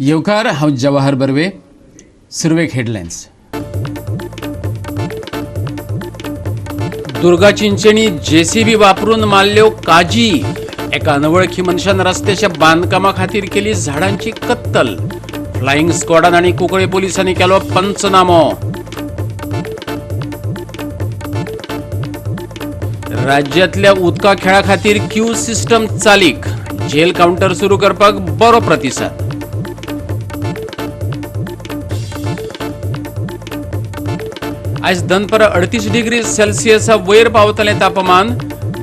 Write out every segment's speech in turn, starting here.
येवकार. हांव जवाहर बर्वे. सुरवेक हेडलायन्स. दुर्गा चिंचणी जेसीबी वापरून मारल्यो काजी. एका अनवळखी मनशान रस्त्याच्या बांदकामा खातीर केली झाडांची कत्तल. फ्लायिंग स्क्वॉडान आनी कुंकळे पोलिसांनी केलो पंचनामो. राज्यांतल्या उदका खेळा खातीर क्यू सिस्टम चालीक. जेल कावंटर सुरू करपाक बरो प्रतिसाद. आयज दनपरां 38 डिग्री सेल्सियसा वयर पावतलें तापमान.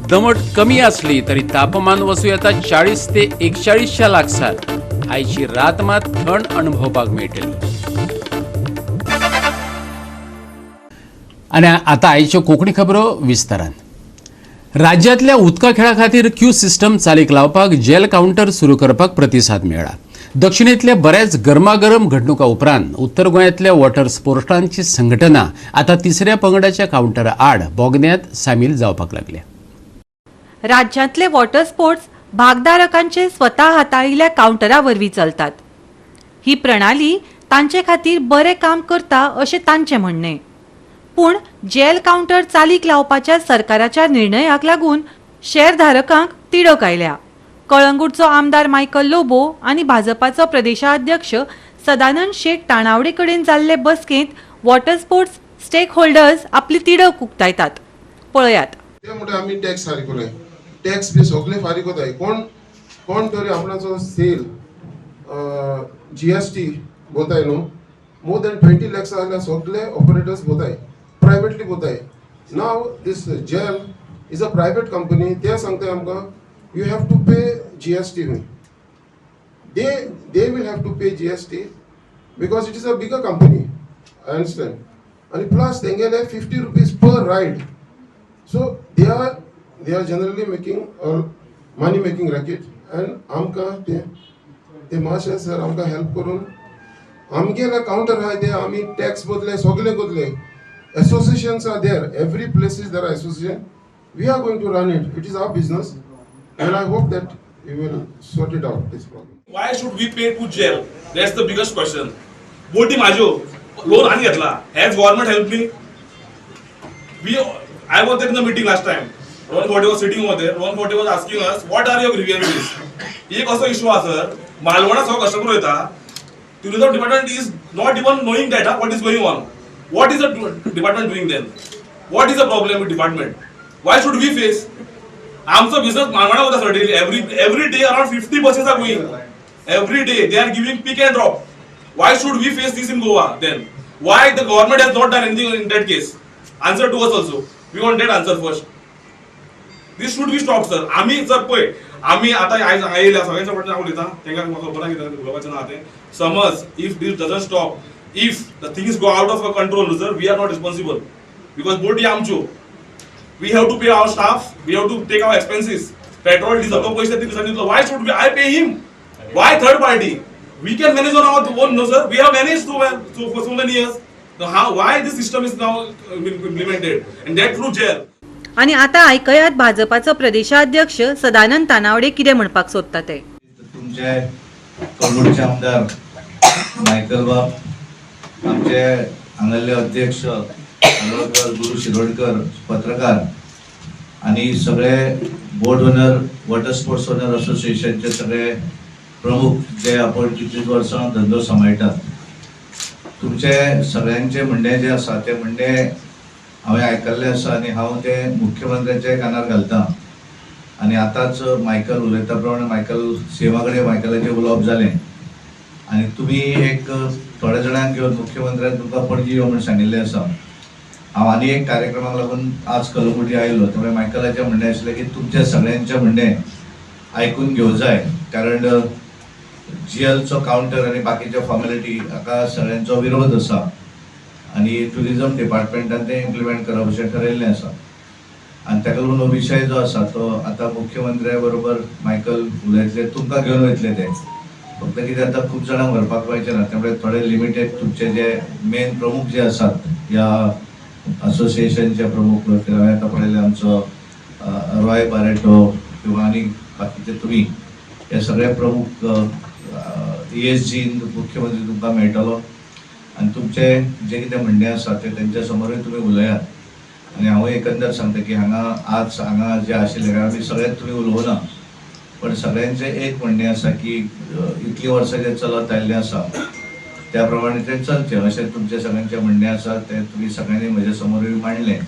दमट कमी आसली तरी तापमान वचूं येता 40 ते 41च्या लागसार. आयची रात मात थंड अणभवपाक मेळटली. आनी आतां आयच्यो कोंकणी खबरो विस्तारान. राज्यांतल्या उदका खेळा खातीर क्यू सिस्टम चालीक लावपाक जेल कावंटर सुरू करपाक प्रतिसाद मेळ्ळा. दक्षिणेंतल्या बऱ्याच गरमागरम घडणुका उपरांत उत्तर गोंयांतल्या वॉटर स्पोर्टांची संघटना आतां तिसऱ्या पंगडाच्या कावंटरा आड बोगन्यांत सामील जावपाक लागल्या. राज्यांतले वॉटर स्पोर्ट्स भागधारकांचे स्वता हाताळिल्ल्या कावंटरा वरवीं चलतात. ही प्रणाली तांचे खातीर बरें काम करता अशें तांचें म्हणणें. पूण जेल कावंटर चालीक लावपाच्या सरकाराच्या निर्णयाक लागून शेअरधारकांक तिडक आयल्या. कळंगूटचो आमदार मायकल लोबो आनी भाजपाचो प्रदेशाध्यक्ष सदानंद शेट ताणावडे कडेन जाल्ले बसकेंत वॉटर स्पोर्ट्स स्टेक होल्डर्स आपली तिडक उक्तायतात. पळयात. ते म्हणटा, आमी टॅक्स फारीक कोराय, टॅक्स बी सगळे फारीक कोताय. कोण कोण तरी आपणाचो सेल जीएसटी भोताय न्हू, मोर दॅन 20 लॅक्स जाल्यार सगळे operators भोताय, privately भोताय. Now this GEL is a private company. ते सांगताय आमकां, you have to pay GST. They will have to pay GST because it is a bigger company, I understand. आणि plus तेंगेले ₹50 per ride. So they are generally making money making racket. And आमकां ते ते मातशें sir, आमकां help करून आमगेले counter आहाय ते आमी टॅक्स बदले, सगळे बदले. Associations are there, every places there are association. We are going to run it. It is our business and I hope that you will sort it out, this problem. Why should we pay to GEL? That's the biggest question. बोटी माझ्यो, loan आनी घेतला. Has government help me? We I was there in the meeting last time. Rohan Khaunte was sitting over there. Rohan Khaunte was asking us, "What are your grievances?" एक असो issue आसा sir, मालवणा सगळो customer वयता. Tourism department is not even knowing that what is going on. What is the department doing then? What is the problem with department? Why should we face? आमचो business मालवणा वता sir. Daily, every day around 50 buses are going. Every day they are giving pick and drop. Why should we face this in Goa then? Why the government has not done anything in that case? Answer to us also. We want that answer first. This should be stop, sir. आमी जर पळय, आमी आतां आयज हांगा येयल्या, सगळ्यांच्या फाटल्यान हांव उलयता, तांकां म्हाका खबर ना कितें उलोवपाचें ना तें. समज if this doesn't stop, if the things go out of control, sir, we are not responsible because बोटी आमच्यो. We have to pay our staff, we have to take our expenses, petrol, diesel. तो पैसे तीन दिसांनी दितलो. Why should I pay him? Why third party? We can manage on our own, no sir? We have manage so for so many years. How, why this system is now implemented, and that through GEL? आनी आतां आयकयात भाजपाचो प्रदेशाध्यक्ष सदानंद तानावडे कितें म्हणपाक सोदता ते. तुमचे कळंगूटचे आमदार Michael बाब, आमचे हांगासरले अध्यक्ष आलोलकर, गुरू शिरोडकर, पत्रकार आणि सगळे boat owner, water sports owner असोसिएशनचे सगळे प्रमुख जे आपण कितलींच वर्सां धंदो सांबाळटात, तुमचे सगळ्यांचे म्हणणें जें आसा तें म्हणणें हांवें आयकल्लें आसा आनी हांव तें मुख्यमंत्र्याच्या कानार घालता. आनी आतांच मायकल उलयता प्रमाणे मायकल सीएमा कडेन मायकलाचें उलोवप जालें आनी तुमी एक थोड्या जाणांक घेवन मुख्यमंत्र्यान तुमकां पणजी यो म्हूण सांगिल्लें आसा. हांव आनी एक कार्यक्रमाक लागून आज कलंगुटी आयलो. त्यामुळे मायकलाचें म्हणणें आशिल्लें की तुमच्या सगळ्यांचें म्हणणें आयकून घेवं जाय, कारण जीएलचो कावंटर आनी बाकीच्यो फॉर्मेलिटी हाका सगळ्यांचो विरोध आसा आनी ट्युरिजम डिपार्टमेंटान तें इम्प्लिमेंट करप अशें ठरयल्लें आसा. आनी ताका लागून हो विशय जो आसा तो आतां मुख्यमंत्र्या बरोबर मायकल उलयतले, तुमकां घेवन वयतले ते. फक्त कितें, आतां खूब जाणांक व्हरपाक मेळचें ना, त्यामुळे थोडे लिमिटेड तुमचे जे मेन प्रमुख जे आसात ह्या असोसिएशनचे प्रमुख, हांवें आतां पळयलें आमचो रॉय बारेटो किंवा आनी बाकीचे तुमी हे सगळे प्रमुख ESG मुख्यमंत्री तुमकां मेळटलो आनी तुमचें जें कितें म्हणणें आसा तें तेंच्या समोरूय तुमी उलयात. आनी हांवूय एकंदर सांगता की हांगा आज हांगा जे आशिल्ले कारण आमी सगळ्यात तुमी उलोवना, पण सगळ्यांचें एक म्हणणें आसा की इतलीं वर्सां जें चलत आयिल्लें आसा त्या प्रमाणे तें चलचें अशें तुमचें सगळ्यांचें म्हणणें आसा, तें तुमी सगळ्यांनी म्हज्या समोरूय मांडलें,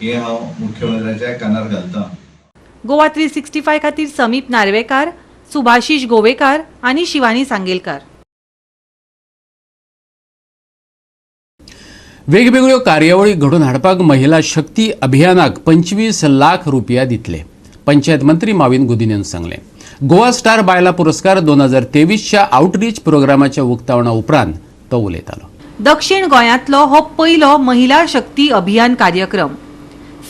हें हांव मुख्यमंत्र्याच्या कानार घालतां. गोवा 365 खातीर समीप नार्वेकार, सुभाषिश गोवेकार आनी शिवानी सांगेलकार. वेगवेगळ्यो कार्यावळी घडोवन हाडपाक महिला शक्ती अभियानाक 25 लाख रुपया दितले, पंचायत मंत्री माविन गुदिन्होन सांगलें. गोवा स्टार बायला पुरस्कार 2023च्या आउटरीच प्रोग्रामाच्या उक्तावणा उपरांत तो उलयतालो. दक्षिण गोंयांतलो हो पयलो महिला शक्ती अभियान कार्यक्रम.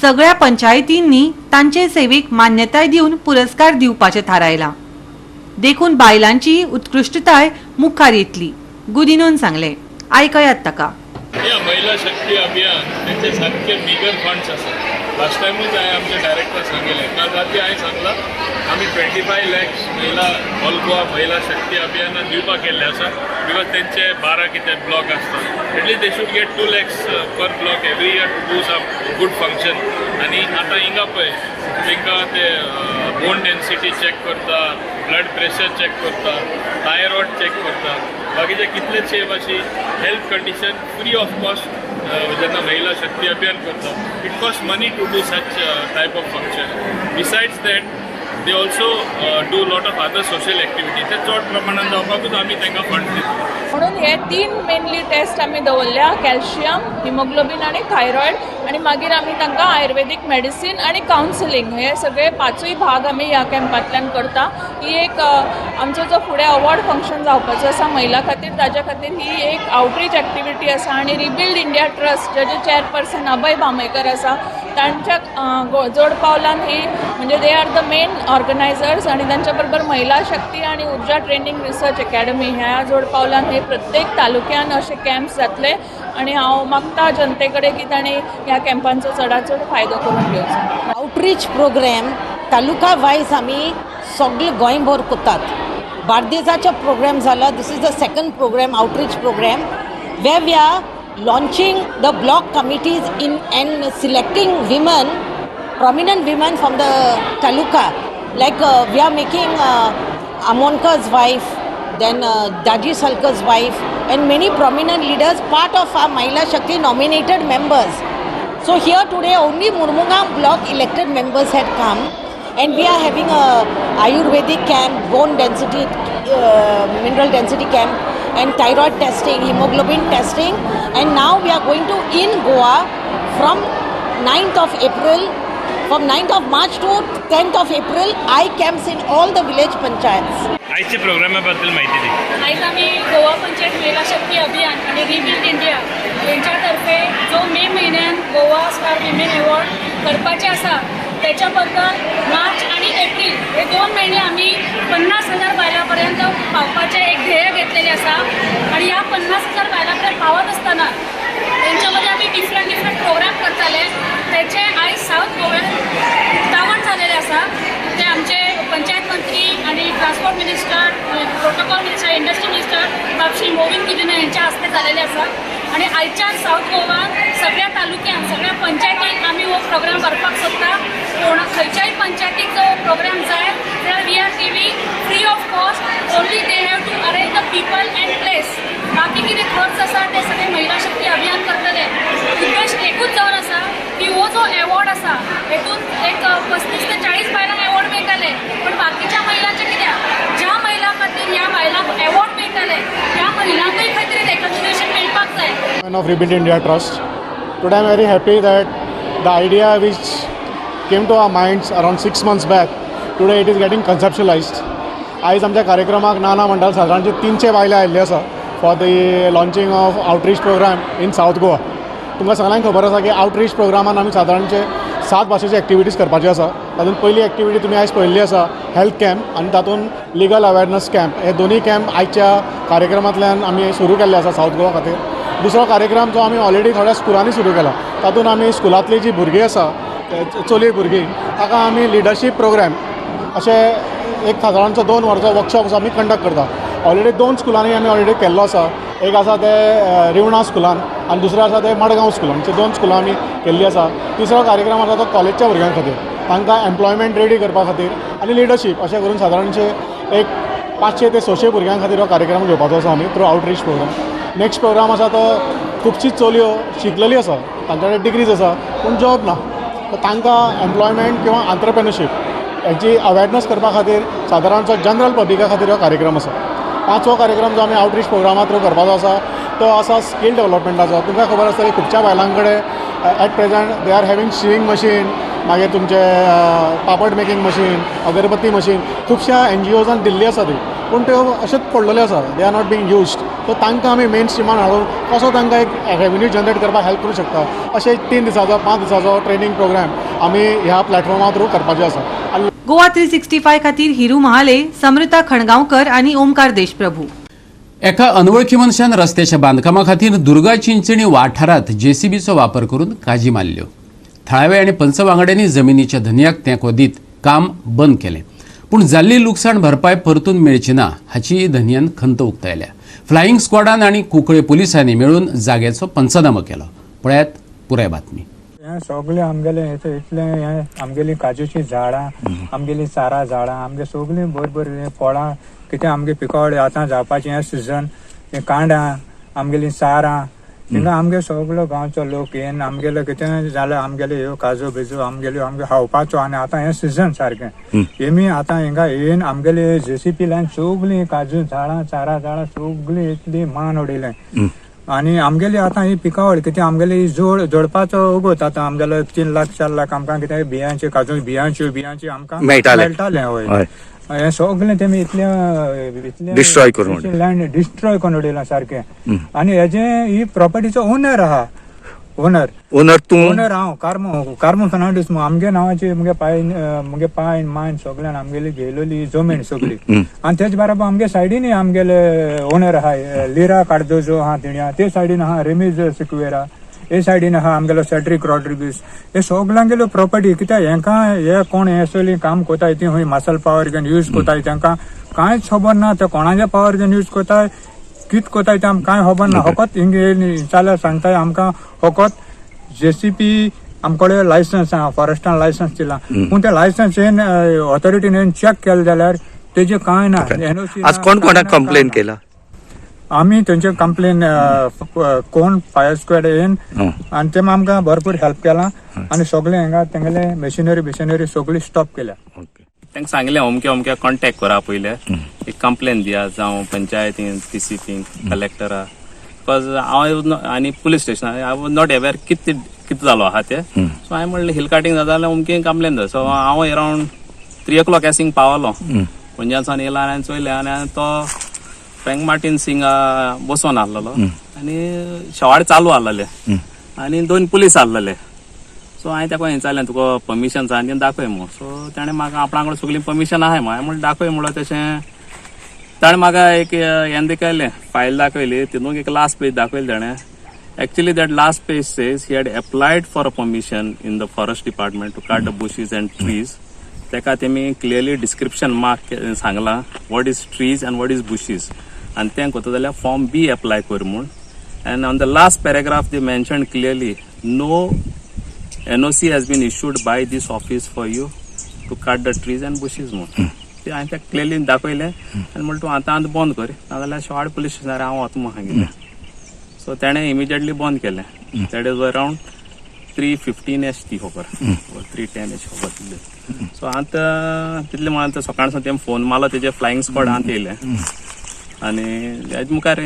सगळ्या पंचायतींनी तांचे सेवेक मान्यताय दिवन पुरस्कार दिवपाचें थारायलां, देखून बायलांची उत्कृश्टताय मुखार येतली, गुदिनोन सांगलें. आयकयात ताका. या महिला शक्ती अभियान तेंचे सारके बिगर फंड्स आसात. लास्ट टायमूच हांवें आमच्या डायरेक्टर सांगिल्लें, काल राती हांवें सांगलां, आमी 25 लॅक्स महिला ऑल गोवा महिला शक्ती अभियानान दिवपाक केल्ले आसा, because तेंचे 12 कितें ब्लॉक आसता, at least they should get 2 lakhs per block every year to do some good function. आनी आतां हिंगा पळय, तांकां ते बोन डेन्सिटी चॅक करता, ब्लड प्रेशर चॅक करता, थायरॉयड चॅक करता, बाकीचे कितलेशे अशी health condition free of cost. जेन्ना महिला शक्ती अभियान करता, it cost money to do such type of function. Besides that, they also do lot of other social activity. ते चड प्रमाणान जावपाकूच आमी तांकां फंड दिता. म्हणून हे तीन मेनली टेस्ट आमी दवरल्या, कॅल्शियम, हिमोग्लोबीन आनी थायरॉयड. आनी मागीर आमी तांकां आयुर्वेदीक मेडिसीन आनी कावन्सिलींग, हे सगळे पांचूय भाग आमी ह्या कॅम्पांतल्यान करता. ही एक आमचो जो फुडें अवॉर्ड फंक्शन जावपाचो आसा महिला खातीर, ताच्या खातीर ही एक आउटरीच एक्टिविटी आसा. आनी रिबिल्ड इंडिया ट्रस्ट, जाचे चेअरपर्सन अभय भामेकर आसा, तांच्या जोड पावलान ही, म्हणजे they are the main organizers आनी तांच्या बरोबर महिला शक्ती आनी ऊर्जा ट्रेनिंग रिसर्च एकॅडमी ह्या जोड पावलान हे प्रत्येक तालुक्यान अशे कॅम्प्स जातले. आनी हांव मागता जनते कडेन की तांणी ह्या कॅम्पांचो चडात चड फायदो करून घेवचो. आउटरीच प्रोग्राम तालुका वायज आमी सगळे गोंयभर करतात. बार्देजाचो प्रोग्राम जाला. This is the second program, outreach program, where we are launching the block committees in and selecting women, prominent women from the taluka. Like we are making Amonkar's wife, then Daji Salkar's wife, and many prominent leaders part of our Mahila Shakti nominated members. So here today only Murmugao block elected members had come, and we are having a Ayurvedic camp, bone density, mineral density camp, and thyroid testing, hemoglobin testing, and now we are going to in Goa from 9th of April, from 9th of March to 10th of April, eye camps in all the village panchayats. आयच्या प्रोग्रामा बद्दल माहिती दी. आयज आमी गोवा पंचायत महिला शक्ती अभियान आणि rebuild India यांच्यातर्फे जो मे म्हयन्यान गोवा स्टार विमेन अवॉर्ड करपाचे आसा, त्याच्या बद्दल मार्च आणि एप्रिल हे 2 महिने आम्ही 50,000 बायलां पर्यंत पावपाचें एक ध्येय घेतलेलें आसा. आणि ह्या 50,000 बायलां पर्यंत पावत आसतना तेंच्या मदीं आमी डिफरंट डिफरंट प्रोग्राम करताले. त्याचे आयज सावथ गोव्यान उक्तावण झालेले आसा. ते आमचे पंचायत मंत्री आणि transport minister, protocol minister, industry minister बाब श्री मोविन गुदिन्हो यांच्या हस्ते झालेले आसा. आणि आयच्यान सावथ गोवान सगळ्या तालुक्यान, सगळ्या पंचायतीक आमी हो प्रोग्राम व्हरपाक सोदता. कोण खंयच्याय पंचायतीक जो प्रोग्राम जाय जाल्यार we are giving free of cost. Only they have to arrange the people and place. बाकी कितें खर्च आसा ते सगळे महिला शक्ती अभियान करतले. उद्देश एकूच जावन आसा की हो जो एवॉर्ड आसा, हेतून एक 35 ते 40 बायलांक एवॉर्ड मेळटले, पण बाकीच्या महिलांचे कित्याक? ज्या महिलां खातीर ह्या बायलांक एवॉर्ड मेळटले, त्या महिलांकूय खंय तरी रेकग्निशन मेळपाक जाय. Of Rebuild India Trust. Today I am very happy that the idea which came to our minds around 6 months back, today it is getting conceptualized. आयज आमच्या कार्यक्रमाक ना ना म्हणटात सादारणचे 300 बायलां आयिल्ली आसा for the launching of outreach program in South Goa. तुमकां सगळ्यांक खबर आसा की आउटरीच प्रोग्रामान आमी सादारणचे सात भाशेचे एक्टिविटीज करपाचे आसा. तातूंत पयली एक्टिविटी तुमी आयज पळयल्ली आसा, हेल्थ कॅम्प, आनी तातूंत लिगल अवेरनस कॅम्प. हे दोनूय कॅम्प आयच्या कार्यक्रमांतल्यान आमी सुरू केल्ले आसा सावथ गोवा खातीर. दुसरो कार्यक्रम जो आमी ऑलरेडी थोड्या स्कुलांनी सुरू केला, तातूंत आमी स्कुलांतली जी भुरगीं आसा, चलये भुरगीं, ताका आमी लिडरशीप प्रोग्राम अशें एक सादारणचो 2 वरांचो वर्कशॉप आमी कंडक्ट करता. ऑलरेडी दोन स्कुलांनी आमी ऑलरेडी केल्लो आसा. एक आसा ते रिवणा स्कुलान आनी दुसरें आसा ते मडगांव स्कुलान. दोन स्कुलां आमी केल्ली आसा. तिसरो कार्यक्रम आसा तो कॉलेजच्या भुरग्यां खातीर, तांकां एम्प्लॉयमेंट रेडी करपा खातीर आनी लिडरशीप अशें करून सादारणशे एक 500 ते 600 भुरग्यां खातीर हो कार्यक्रम घेवपाचो आसा आमी through outreach program. Next program आसा तो खुबशी चलयो शिकलेली आसा, तांच्या कडेन डिग्रीज आसा पूण जॉब ना, तर तांकां एम्प्लॉयमेंट किंवा आंत्रप्रेनरशीप हेची अवेरनस करपा खातीर सादारणचो जनरल पब्लिका खातीर हो कार्यक्रम आसा. पांचवो कार्यक्रम जो आमी आउटरीच प्रोग्रामा थ्रू करपाचो आसा तो आसा स्कील डेवलपमेंटाचो. तुमकां खबर आसतलें खुबश्या बायलां कडेन at present they are having sewing machine, मागीर तुमचे पापड मेकिंग मशीन, अगरबत्ती मशीन, खुबश्या एनजीओजान दिल्ली आसा ती, पूण त्यो अशेंच पडलेल्यो आसा, they are not being used. So तांकां आमी मेन स्ट्रिमान हाडून कसो तांकां एक रेवेन्यू जनरेट करपाक हेल्प करूं शकता अशें 3 दिसाचो 5 दिसाचो ट्रेनींग प्रोग्राम आमी ह्या प्लॅटफॉर्मा थ्रू करपाचें आसा. आनी गोवा 365 खातीर हिरू महाले, समृता खणगांवकर आनी ओमकार देशप्रभू. एका अनवळखी मनशान रस्त्याच्या बांदकामा खातीर दुर्गा चिंचणी वाठारांत जेसीबीचो वापर करून काजी मारल्यो. थळावे आनी पंच वांगड्यांनी जमिनीच्या धनयाक तेंको दीत काम बंद केलें, पूण जाल्ली लुकसाण भरपाय परतून मेळची ना हाची धनयान खंत उक्तायल्या. फ्लायिंग स्क्वॉडान आनी कुंकळे पुलिसांनी मेळून जाग्याचो पंचनामो केलो. पळयात पुराय बातमी. हें सगळें आमगेलें इतलें हें आमगेलीं काजूचीं झाडां, आमगेलीं चारा झाडां, आमगे सगळीं बरीं बरीं फळां कितें आमगे पिकावळ आतां जावपाचें हें सिजन, हें कांडां आमगेलीं चारां हिंगा आमगे सगलो गांवचो लोक येवन आमगेलो कितें जालें आमगेले ह्यो काजू बिजू आमगेल्यो आमगे खावपाचो. आनी आतां हें सिजन सारकें हेमी आतां हिंगा येवन आमगेले जेसीपी लायन सगळीं काजू झाडां चारा झाडां सगळीं इतली मान उडयलें. आनी आमगेली आतां ही पिकावळ कितें आमगेली ही जोड जोडपाचो उगोत आतां आमगेलो 3 लाख 4 लाख आमकां कितें बियांचे काजू बियांच्यो बियांचे आमकां मेळटालें. मेळटालें. हय, हें सगळें तेमी इतलें इतलें डिस्ट्रॉय करून लँड डिस्ट्रॉय करून उडयलां सारकें. आनी हेजें ही प्रॉपर्टीचो ओनर आहा, ओनर ओनर तूं? ओनर हांव कार्मो, कार्मो फर्नांडीस. आमगे नांवाची मुगे पाय मुगे पायन मायन सगळ्यान आमगेली घेयलेली जमीन सगळी. आनी तेच बराबर आमगे सायडीनय आमगेले ओनर आहा, लिरा कार्दोजो आहा तिणें, ते सायडीन आहा रेमीज सिक्वेरा, हे सायडीन आहा आमगेलो सेड्रीक रॉड्रिगीस. हे सगळ्यांगेल्यो प्रॉपर्टी कित्याक हेंकां हे कोण हे सगळीं काम कोताय ती खंय मसल पावर घेवन यूज कोताय तेंकां कांयच खबर ना. ते कोणाचे पावर घेवन यूज कोताय कित कोताय ते आमकां कांय खबर ना. फकत हिंग जाल्यार सांगताय आमकां फकत जेसीपी आमकडे लायसन्स आहा, फॉरेस्टान लायसन्स दिलां, पूण ते लायसन्स येन ऑथॉरिटीन येवन चॅक केलें जाल्यार तेजें कांय ना. एनओसी. आज कोण कोणाक कंप्लेन केला? आमी तेंचे कंप्लेन कोण फायर स्क्वॅड येवन आनी ते आमकां भरपूर हेल्प केलां आनी सगळें हांगा तेंगेले मशिनरी बिशनरी सगळी स्टॉप केल्या. तांकां सांगलें अमके अमके कॉन्टेक्ट करा, पयले एक कंप्लेन दिया जावं पंचायतीन, पीसीपीन, कलेक्टरा, because हांव आनी पुलीस स्टेशनार I was not aware कितें कितें जालो आहा तें. सो हांवें म्हणलें हिल कार्टींग जाता जाल्यार अमके कंप्लेन जाता. सो हांव अरावंड 3 o'clock एसिंग पावलो, पणज्यान येयला आनी हांवें चोयलें आनी तो फ्रँक मार्टीन सिंग बसोन आहलेलो आनी शेवाळ चालू आहलेले आनी 2 पुलीस आहलेले. सो हांवें ताका विचारलें तुका परमिशन आसा आनी दाखय म्हूण. सो ताणें म्हाका आपणा कडेन सगळीं परमिशन आहाय म्हूण. हांवें म्हणलें दाखय म्हणलो. तशें ताणें म्हाका एक हें दाखयलें, फायल दाखयली, तितूंत एक लास्ट पेज दाखयली ताणें. Actually that last page says he had applied for a permission in the forest department to cut the bushes and trees. ताका तेमी क्लियरली डिस्क्रिप्शन मार्क सांगलां what is trees and what is bushes, आनी तें करता जाल्यार form बी apply कर म्हूण. And on the last paragraph they mention clearly no NOC has been issued by this office for you to cut the trees and bushes म्हूण. ते हांवें ताका क्लियरली दाखयलें आनी म्हणलें तूं आतां आतां बंद कर, नाजाल्यार शेवाड पुलीस स्टेशनार हांव वता म्हूण सांगिल्लें. सो ताणें इमिजिएटली बंद केलें. That is around 3:15 एश ती खबर, 3:10 एश खबर तितली. सो आतां तितलें म्हणून आतां सकाळ सावन तें फोन मारलो तेजे फ्लायिंग स्क्वॉड आतां येयलें आनी हेज मुखार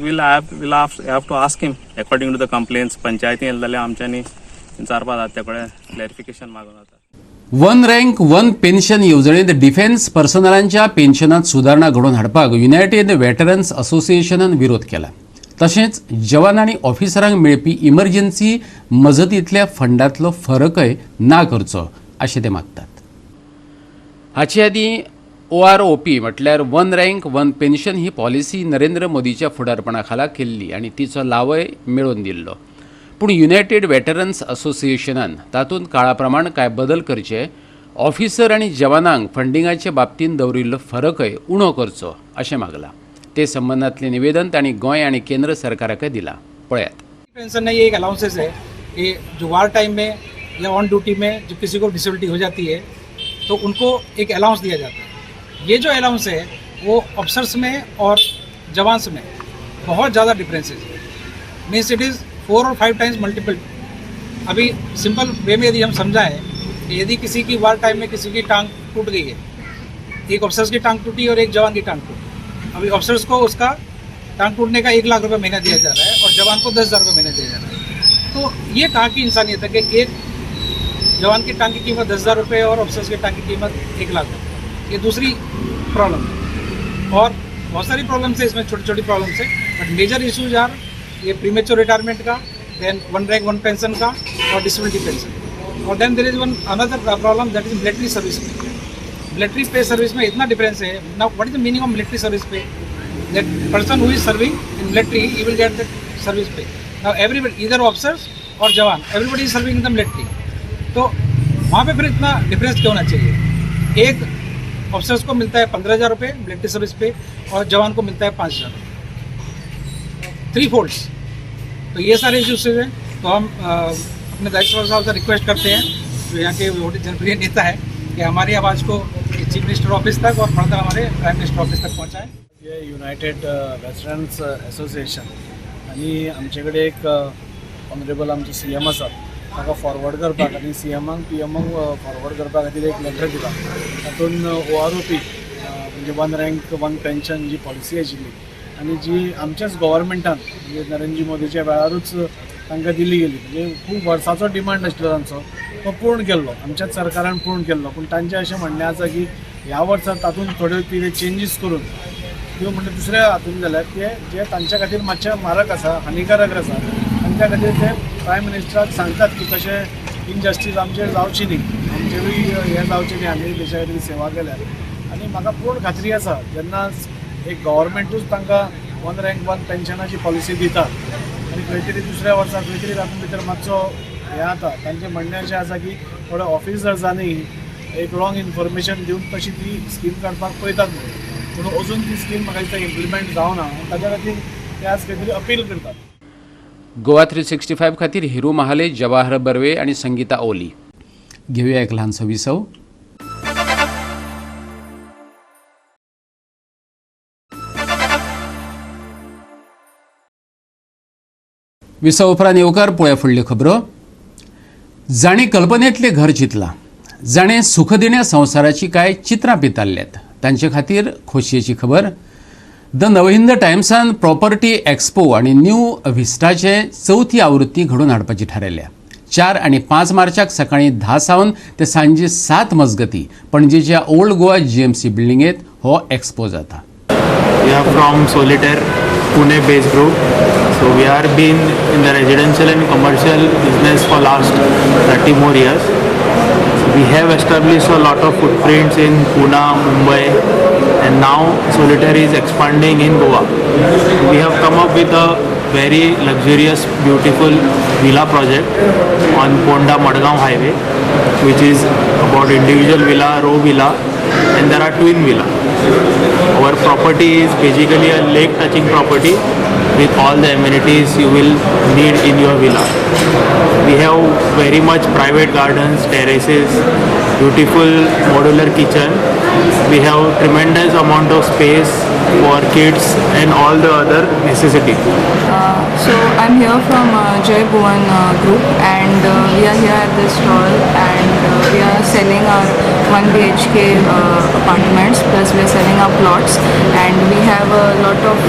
we'll have to ask him according to the complaints. पंचायती येयलें जाल्यार आमच्यांनी विचारपा जाता, ते कडेन क्लॅरिफिकेशन मागून जाता. वन रँक वन पेन्शन येवजणेंत डिफेन्स पर्सनलांच्या पेन्शनात सुदारणा घडोवन हाडपाक युनायटेड वेटरन्स असोसिएशनान विरोध केला. तशेंच जवान आनी ऑफिसरांक मेळपी इमर्जन्सी मजतींतल्या फंडांतलो फरकय ना करचो अशें ते मागतात. हाचे आदीं ओआरओपी म्हटल्यार वन रँक वन पेन्शन ही पॉलिसी नरेंद्र मोदीच्या फुडारपणा खाला केल्ली आनी तिचो लावय मेळोवन दिल्लो. पूण युनायटेड वेटरन्स असोसिएशनान तातूंत काळा प्रमाण कांय बदल करचे, ऑफिसर आनी जवानांक फंडिंगाचे बाबतींत दवरिल्लो फरकय उणो करचो अशें मागलां. ते संबंदांतलें निवेदन तांणी गोंय आनी केंद्र सरकाराकय दिलां. पळयात. पेंशन नहीं, एक अलाउंसेस है कि जो वार टाइम में या ऑन ड्यूटी में जो किसी को डिसेबिलिटी हो जाती है तो उनको एक अलाउंस दिया जाता है। ये जो अलाउंस है वो ऑफिसर्स में और जवान्स में बहुत ज़्यादा डिफरेंसेस है, means it is 4 or 5 times multiple. अभी सिंपल वे में यदि हम समझाएं कि यदि किसी की वार टाइम में किसी की टांग टूट गई है, एक ऑफिसर्स की टांग टूटी और एक जवान की टांग टूटी, अभी ऑफिसर्स को उसका टांग टूटने का 1 लाख रुपए महीना दिया जा रहा है और जवान को 10,000 रुपये महीना दिया जा रहा है। तो ये कहाँ की इंसानियत है कि एक जवान की टांग की कीमत 10,000 रुपये और ऑफिसर्स की टांग की कीमत 1 लाख रुपये। ये दूसरी प्रॉब्लम है और बहुत सारी प्रॉब्लम्स है इसमें, छोटी छोटी प्रॉब्लम्स है, बट मेजर इशूज are ये प्रीमेच्योर रिटायरमेंट का, then 1 rank 1 pension का और डिसेबिलिटी पेंशन। और then there is one another problem, that is military service में। मिलिट्री पे सर्विस में इतना डिफरेंस है। Now what is the meaning of military service pay? That person who is serving in military, he will get that service pay. Now everybody, either officers or jawan, everybody is serving in the military, तो वहाँ pay फिर इतना difference क्यों होना चाहिए? एक officers को मिलता है 15,000 रुपये मिलिट्री सर्विस पे और जवान को मिलता है 5,000, 3 फोल्ड्स। तो ये सारे इश्यूज हैं। तो हम अपने दायित्व साहब से रिक्वेस्ट करते हैं, जो यहाँ के बहुत जनप्रिय नेता है, कि हमारी आवाज़ को चीफ मिनिस्टर ऑफिस तक और फर्दर हमारे प्राइम मिनिस्टर ऑफिस तक पहुँचाएँ। हे युनायटेड वेटरन्स एसोसिएशन आनी आमचे कडेन एक ऑनरेबल आमचे सी एम आसात, ताका फॉरवर्ड करपाक आनी सी एमाक पी एमाक फॉरवर्ड करपा खातीर एक लेटर दिला। तातूंत ओ आर ओ पी म्हणजे 1 रँक 1 पेन्शन जी पॉलिसी आशिल्ली आनी जी आमच्याच गव्हर्मेंटान म्हणजे नरेंद्र मोदीच्या वेळारूच तांकां दिली गेली, म्हणजे खूब वर्साचो डिमांड आशिल्लो तांचो, तो पूर्ण केल्लो आमच्याच सरकारान पूर्ण केल्लो। पूण तांचें अशें म्हणणें आसा की ह्या वर्सा तातूंत थोड्यो कितें चेंजीस करून त्यो म्हणजे दुसऱ्या हातून जाल्यार ते जे तांच्या खातीर मातशें मारक आसा, हानिकारक आसा, आनी त्या खातीर ते प्रायम मिनिस्टराक सांगतात की तशें इनजस्टीस आमचेर जावची न्ही, आमचेरूय हें जावचें न्ही, आमी देशा खातीर सेवा केल्या। आनी म्हाका पूर्ण खात्री आसा जेन्ना एक गव्हर्मेंटूच तांकां 1 रँक 1 पेन्शनाची पॉलिसी दिता आनी खंय तरी दुसऱ्या वर्सा खंय तरी तातूंत भितर मातसो हें जाता। तांचें म्हणणें अशें आसा की थोड्या ऑफिसर्सांनी एक रॉंग इन्फॉर्मेशन दिवन तशी ती स्कीम काडपाक पळयतात म्हणून, पूण अजून ती स्कीम म्हाका दिसता इम्प्लिमेंट जावना, ताच्या खातीर ते आज खंय तरी अपील करतात। गोवा 365 खातीर हिरू महाले, जवाहर बर्वे आणि संगीता ओली. घेऊया एक लहानसं विसव. विसव उपरांत येवकार पळोवया फुडल्यो खबरो. जाणें कल्पनेंतलें घर चिंतलां, जाणें सुखदिण्या संवसाराची कांय चित्रां पितारल्यात, तांचे खातीर खोशयेची खबर. The Navhind टायम्सान प्रॉपर्टी एक्सपो आनी न्यू व्हिस्टाचे चवथी आवृत्ती घडोवन हाडपाची थारायल्या. 4 आनी 5 मार्चाक सकाळीं 10 सावन ते सांजे 7 मजगती पणजेच्या ओल्ड गोवा जीएमसी बिल्डिंगेत हो एक्सपो जाता. We are from Solitaire Pune based group. So we are been in the residential and commercial business for last 30 more years. We have established a lot of footprints in Pune, Mumbai, and now Solitaire is expanding in Goa. We have come up with a very luxurious, beautiful villa project on Ponda Madgaon highway, which is about individual villa, row villa, and there are twin villa. Our property is basically a lake touching property with all the amenities you will need in your villa. We have very much private gardens, terraces, beautiful modular kitchen. We have tremendous amount of space for kids and all the other necessity. So I'm here from Jai Bhuvan group, and we are here at this stall, and we are selling our 1 BHK apartments, plus we are selling our plots, and we have a lot of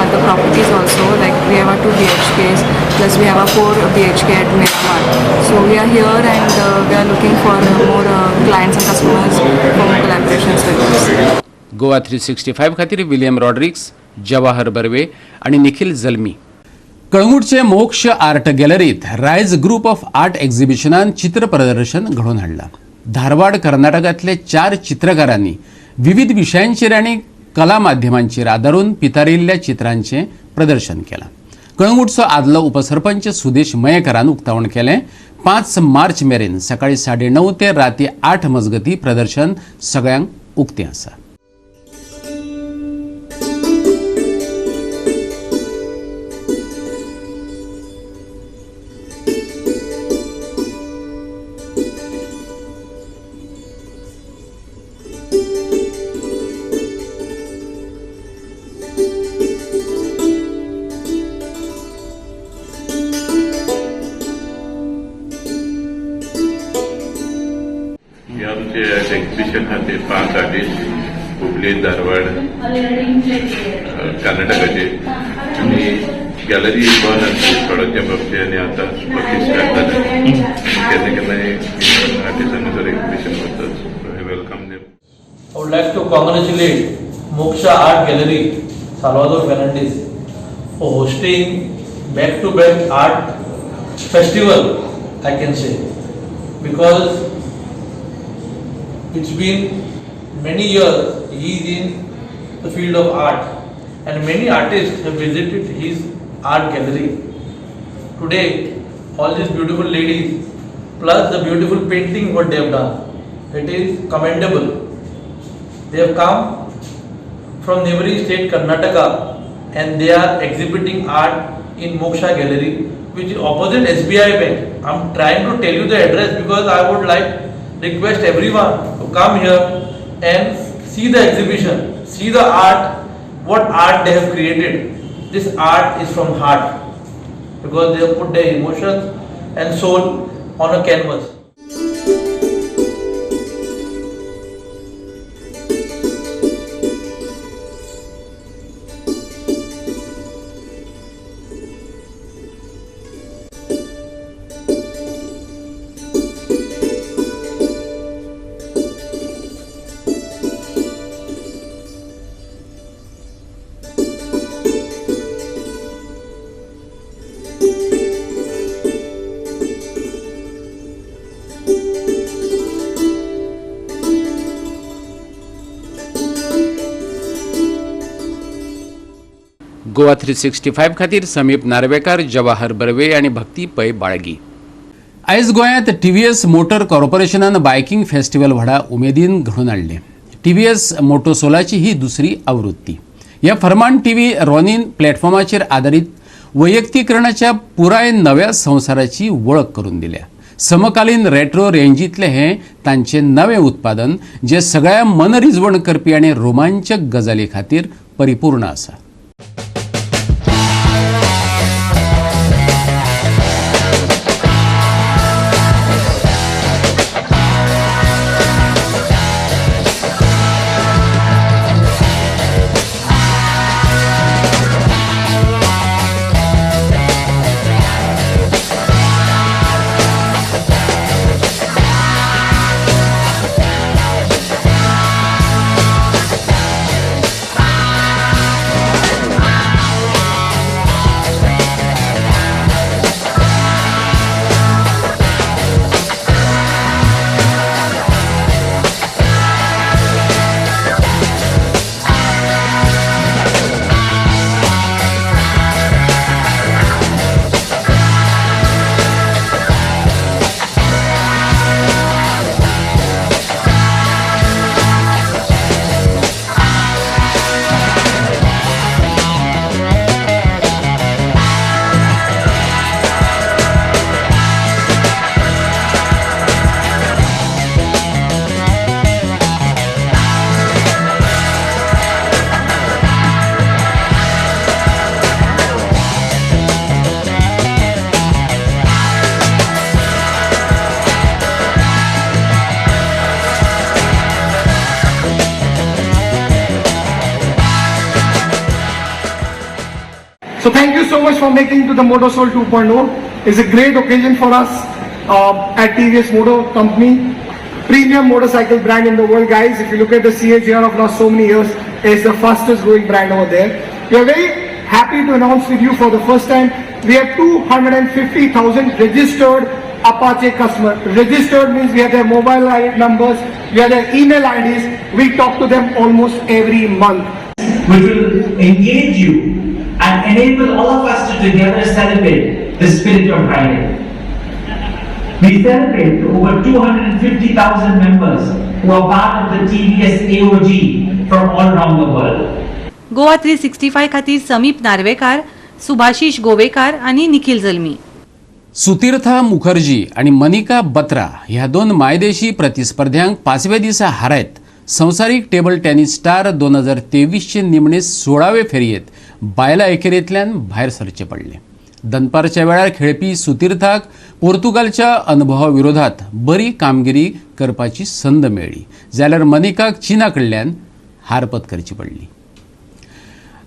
other properties also, like we have our 2 BHKs, plus we have our 4 BHK at Miramar. So we are here and we are looking for more clients and customers for more collaborations with us. Goa 365 खातीर William Rodrigues, जवाहर बर्वे आणि निखिल जल्मी. कळंगूटचे मोक्ष art गॅलरीत रायज group of art एक्झिबिशनान चित्र प्रदर्शन घडोवन हाडलां. धारवाड कर्नाटकांतले 4 चित्रकारांनी विविध विशयांचेर आनी कला माध्यमांचेर आदारून पितारिल्ल्या चित्रांचें प्रदर्शन केलां. कळंगूटचो आदलो उपसरपंच सुदेश मयेकरान उक्तावण केलें. 5 मार्च मेरेन सकाळी 9:30 ते राती 8 मजगती प्रदर्शन सगळ्यांक उक्तें आसा. एक्झिबिशन खातीर पांच आर्टिस्ट हुबली, धारवाड, कर्नाटकाचे आनी गॅलरी बंद आसली थोडो तेंप आनी आतां परती स्टार्ट जालें. केन्ना केन्नाय आर्टिस्ट हांगासर एक्झिबिशन करतात. I welcome them. I would like to congratulate Moksha Art Gallery, Salvador Fernandez, for hosting back-to-back art festival, I can say, because it's been many years he is in the field of art and many artists have visited his art gallery. Today, all these beautiful ladies plus the beautiful painting what they have done, it is commendable. They have come from neighboring state Karnataka and they are exhibiting art in Moksha Gallery, which is opposite SBI Bank. I am trying to tell you the address because I would like request everyone to come here and see the exhibition, see the art, what art they have created. This art is from heart because they have put their emotions and soul on a canvas. Goa 365 खातीर समीप नार्वेकार, जवाहर बर्वे आनी भक्ती पै बाळगी. आयज गोंयांत TVS motor कॉर्पोरेशनान biking festival व्हडा उमेदीन घडोवन हाडलें. TVS मोटोसोलाची ही दुसरी आवृत्ती. ह्या फर्मान टीव्ही रॉनिन प्लॅटफॉर्माचेर आदारीत वैयक्तीकरणाच्या पुराय नव्या संवसाराची वळख करून दिल्या. समकालीन रेट्रो रेंजीतलें हें तांचें नवें उत्पादन जें सगळ्या मनरिजवण करपी आनी रोमांचक गजाली खातीर परिपूर्ण आसा. So thank you so much for making to the Motosol 2.0. It's a great occasion for us at TVS Motor Company, premium motorcycle brand in the world, guys. If you look at the CAGR of last so many years, it's the fastest growing brand over there. We are very happy to announce with you for the first time, we have 250,000 registered Apache customer. Registered means we have their mobile numbers, we have their email IDs. We talk to them almost every month. Which will engage you and enable all of us to together celebrate the spirit of riding. We celebrate over 250,000 members who are part of the TVS AOG from all around the world. Goa 365 खातीर समीप नार्वेकार, सुभाषिश गोवेकार आनी निखिल जल्मी. सुतीर्था मुखर्जी आनी मनिका बत्रा ह्या दोन मायदेशी प्रतिस्पर्ध्यांक पांचव्या दिसा हारायत संवसारीक टेबल टेनिस स्टार 2023 चे निमणे 16वे फेरयेंत बायला एकेरेंतल्यान भायर सरचें पडलें. दनपारच्या वेळार खेळपी सुतीर्थाक पोर्तुगालच्या अनुभवा विरोधात बरी कामगिरी करपाची संद मेळ्ळी, जाल्यार मनिकाक चीना कडल्यान हार पत्करची पडली.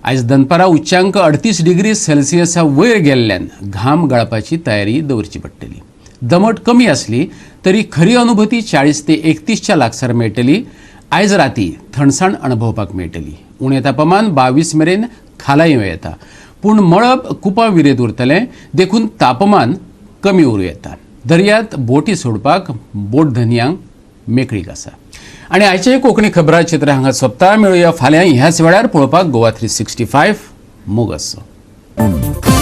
आयज दनपारा उच्चांक 38 डिग्री सेल्सियसा वयर गेल्ल्यान घाम गळपाची तयारी दवरची पडटली. दमट कमी आसली तरी खरी अनुभूती 40 ते 31च्या लागसार मेळटली. आयज राती थंडसाण अणभवपाक मेळटली. उणें तापमान 22 मेरेन खाला येवं येता, पूण मळब कुपां विरेत उरतलें, देखून तापमान कमी उरूं येता. दर्यांत बोटी सोडपाक बोट धनयांक मेकळीक आसा. आनी आयचें कोंकणी खबराचित्र हांगा सोंपता. मेळुया फाल्यां ह्याच वेळार पळोवपाक गोवा 365. मोग आसचो.